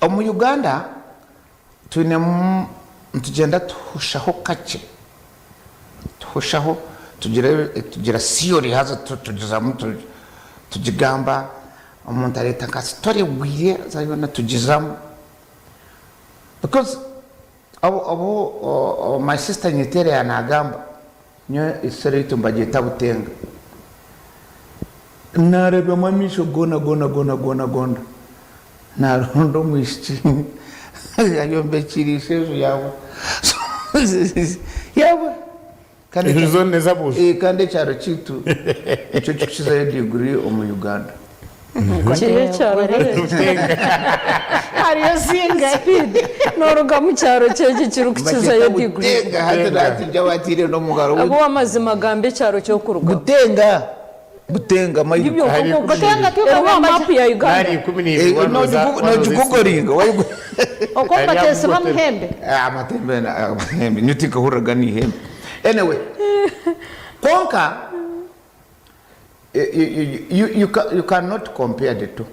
Omu Uganda twinemu nitugyenda tuhushaho kakye, tuhushaho tugira tugira theory haza tugizamu tugigamba, omuntu areeta nka story egwire haza yoona tugizamu because obu obu my sister Nyiteera yaaba nagamba, nyowe story yaitu nibagyeta Butenga, nareebyamu amaisho goona goona goona goona goona. Naronda omwishiki ayombekiire ishe enju yabura yabura Kandi Enju zoona n'ez'aboojo. Eh, kandi ekyaro kyaitu nikyo kikukizayo diguri omu Uganda. Kiri ekyaro Butenga. Hariyo zinga. Speed. Noruga mu kyaro ky'eki kirikukizayo Bakyeta diguri. Butenga hati Butenga. nahati ngyabatiire n'omugaro Abu amazima gamba ekyaro ky'okurugamu. Butenga. Butenga Nibyo mailo. Ahari kwonka Butenga ti eriho okaba mapu ya Uganda. Nari 12 wanoza wanoza Noogigugoringa Okwo Ari nibateesiba amugotere. muhembe. Amatembe amahembe nyowe tinkahuriraga n'eihembe. Anyway, kwonka you, you, you cannot compare the two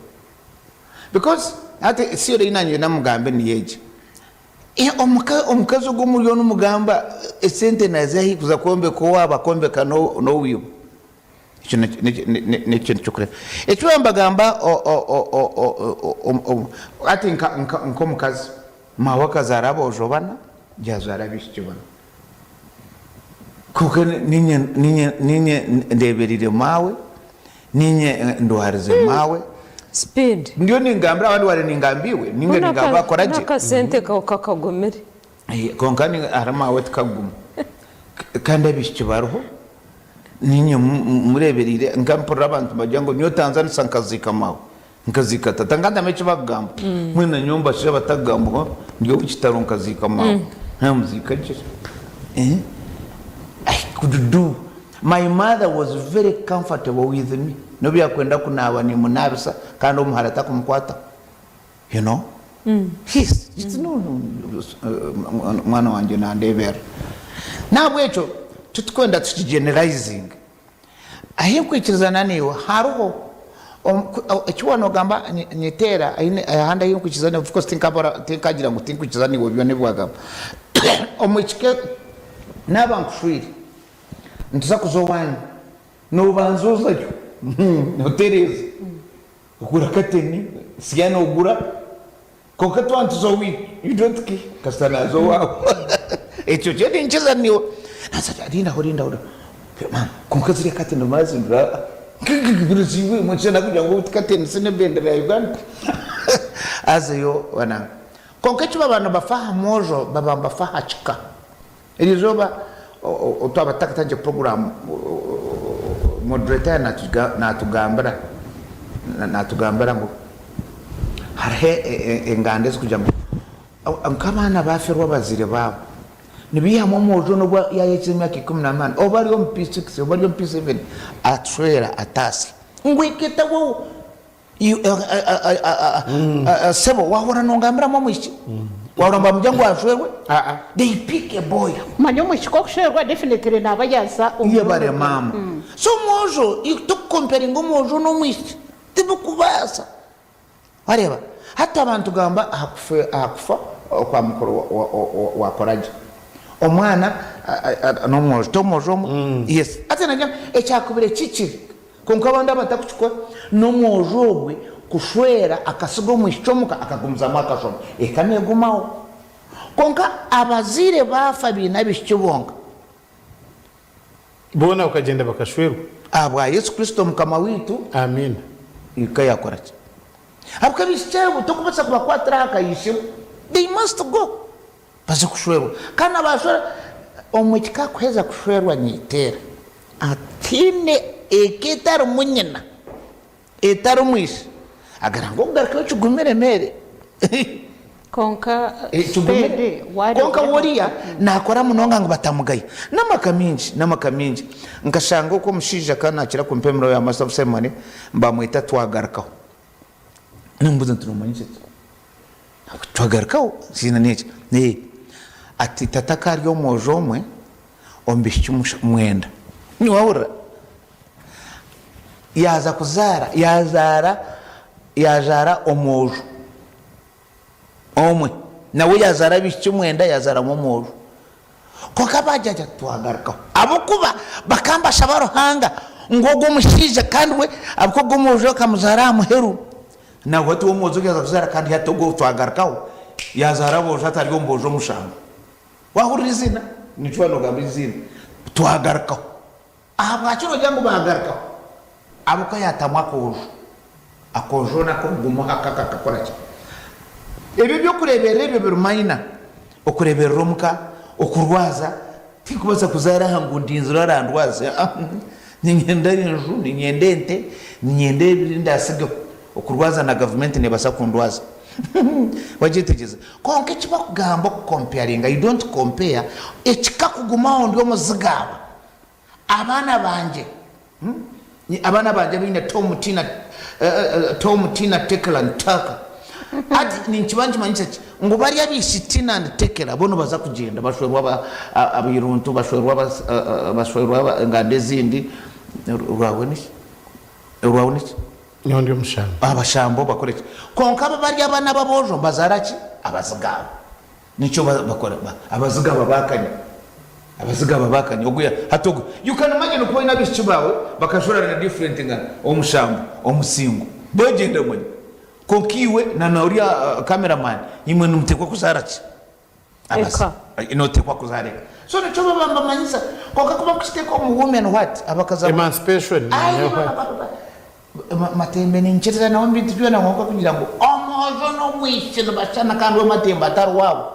because hati theory ei nanye namugambe niyo egi. Omukazi ogu omuriyo nomugamba esente naziha hi kuza kwombeka owaabo akombeka n'owiiwe? Ekyo n'ekintu ky'okureeba. Eki baaba nibagamba hati nk'omukazi, maawe akazaara aboojo bana, yaazaara abaishiki bana. Kwonka niinye ndeebereire maawe, niinye ndwarize maawe. Speed. Ndiyo ningambira abandi waare ningamba iwe ninga ningamba akora gye. N'akasente kawe kakagumire. Kwonka ahari maawe tikakuguma. Kandi abaishiki bariho. Niinye mureebereire nka mpurira abantu nibagira ngu nyowe otanzanisa nkaziika maawe, nkaziika tata nka ntamanya eki bakugamba. Mbwenu na nyowe mbashija abatakugamba ngu ndi ow'ekitaro nkaziika maawe, naamuziika gye. I could do, my mother was very comfortable with me, nobu yaakwenda kunaaba nimunaabisa kandi omuhara atakumukwataho. You know? Yes, it's no, no, mwana wangye nandeeberera. N'ahabw'ekyo titukwenda tukigeneralizinge. Ahi nkwikirizana naiwe hariho eki waaba noogamba Nyiteera ahandi ahi nkwikirizana of course tinkagira ngu tinkwikirizana naiwe byona ebi waagamba. Omwishiki naaba nkushweire nituza kuza owaanyu, noobanza ozayo otereeza. Ogura kateni siyana ogura kwonka twaba nituza owaitu you don't care kasita naza owaawe ekyo kyo ninkiza nyowe rindaho rindaho maama kwonka ziriya kateni nomara zindura nka kugira ngu kateni si nebendera ya Uganda hazayo banange kwonka eki baba nibafa aha mwojo baba nibafa aha kika Erizooba twaba tutakatandikire puroguraamu, moderator naatugambira naatugambira ngu hariho enganda ezirikugira ngu nk'abaana baaferwa abazaire baabo, nibaihamu omwojo n'obu yaayekiza emyaka 18 oba ari omu P6 oba ari omu P7 ashwera ataasya. Ngu eka etahwaho. Sebo wahurira nongambiramu omwishiki? Wahurira nibamugira ngu ashwerwe? They pick a boy. Manya omwishiki okushwerwa definitely naba yaza omu Yebare maama. So omwojo tokucomparinga omwojo n'omwishiki tibikubaasa. Wareeba? Hati abantu tugamba aha kufa okwa mukuru wa Koragye. Omwana n'omwojo, ti omwojo omwe? Yes. Hati nagira ngu ekyakubire kikiri. Kwonka abandi abatakukikora n'omwojo ogwe kushwera akasiga omwishiki omuka akagumizamu akashoma, eka neegumaho. Kwonka abazaire baafa baine abaishiki bonka. Boona bakagyenda bakashwerwa. Ahabwa Yesu Kristo Mukama waitu. Amiina. Eka yaakora ki? Ahabw'okuba abaishiki abo tokubaasa kubakwatira aha ka ishebo. They must go. Baze kushwerwa. Kandi abashwera, omwishiki akuheza kushwerwa nyeteera ataine eka etarimu nyina, etarimu ishe, agira ngu okugarukayo kigumire mere. Kwonka Kigumire. Spade waareeba Kwonka we oriya naakora munonga ngu batamugaya. N'amaka maingi, n'amaka maingi. Nkashanga oku omushaija akaba naakira kumpa emirimo ya Master of Ceremony, bamweta Twagarukaho. Nimubuuza nti noomanya eki? Twagarukaho haine n'eki ati tata akaba ari omwojo omwe omu baishiki mwenda wahurira yaaza kuzaara yaazaara yaazaara omwojo. Omwe nawe yazaara abaishiki mwenda yazaaramu omwojo. Kwonka baagira bati, Twagarukaho. Ahabw'okuba bakaba nibashaba Ruhanga ngu ogwo mushaija kandi we ahabw'okuba ogwo omwojo akamuzaara aha muheru, nawe hati we omwojo yaaza kuzaara kandi hati ogwo twagarukaho yaazaara aboojo hati ari omu boojo mushanju. Waahurira eiziina? Nikyo waaba noogamba eiziina. Twagarukaho. Ahabwaki noogira ngu baagarukaho? Ahabw'okuba yaatamu akoojo. Akoojo nako kuguma aha kaka kakora ki? Ebyo eby'okureeberera ebyo biri minor. Okureeberera omuka, okurwaza, tindikubaasa kuzaara aha ngu ndinzire arandwaze, aa Niinyenda enju, niinyenda ente, niinyenda ebi ndaatsigeho. Okurwaza na gavumenti neebaasa kundwaza. Wagyetegyereza? Kwonka eki bakugamba okukomparinga, you don't compare, ekikakugumaho ndi omuzigaaba. Abaana bangye, abaana bangye abaine Tom, Tina, Tom, Tina, Tekla and Tucker. Hati ninkiba nikimanyisa ki? Ngu bari abaishiki Tina and Tekla bo nibaza kugyenda bashwerwe aba, abairuntu, bashwerwe aba, bashwerwe aba enganda ezindi. Rwawe niki? Rwawe niki? Nyowe ndi omushambo. Abashambo bakore ki? Kwonka abo bari abaana b'aboojo nibazaara ki? Abazigaabo. Nikyo bakora abazigu aba bakanya abazigu aba bakanya ogu hati ogu you can imagine okuba oyine abaishiki baawe bakashwerana na different ngana omushambo omusingo bogyenda manya kwonka iwe na noriya camera man imwe nimutekwa kuzaara ki Eka. Notekwa kuzaara eka so nikyo baba nibamanyisa kwonka kubakukiteeka omu women what abakazi Emancipation Ai, Matembe ninkiriza nawe omu bintu byona kwonka kugira ngu omwojo n'omwishiki nibashushana kandi we Matembe atari waabo.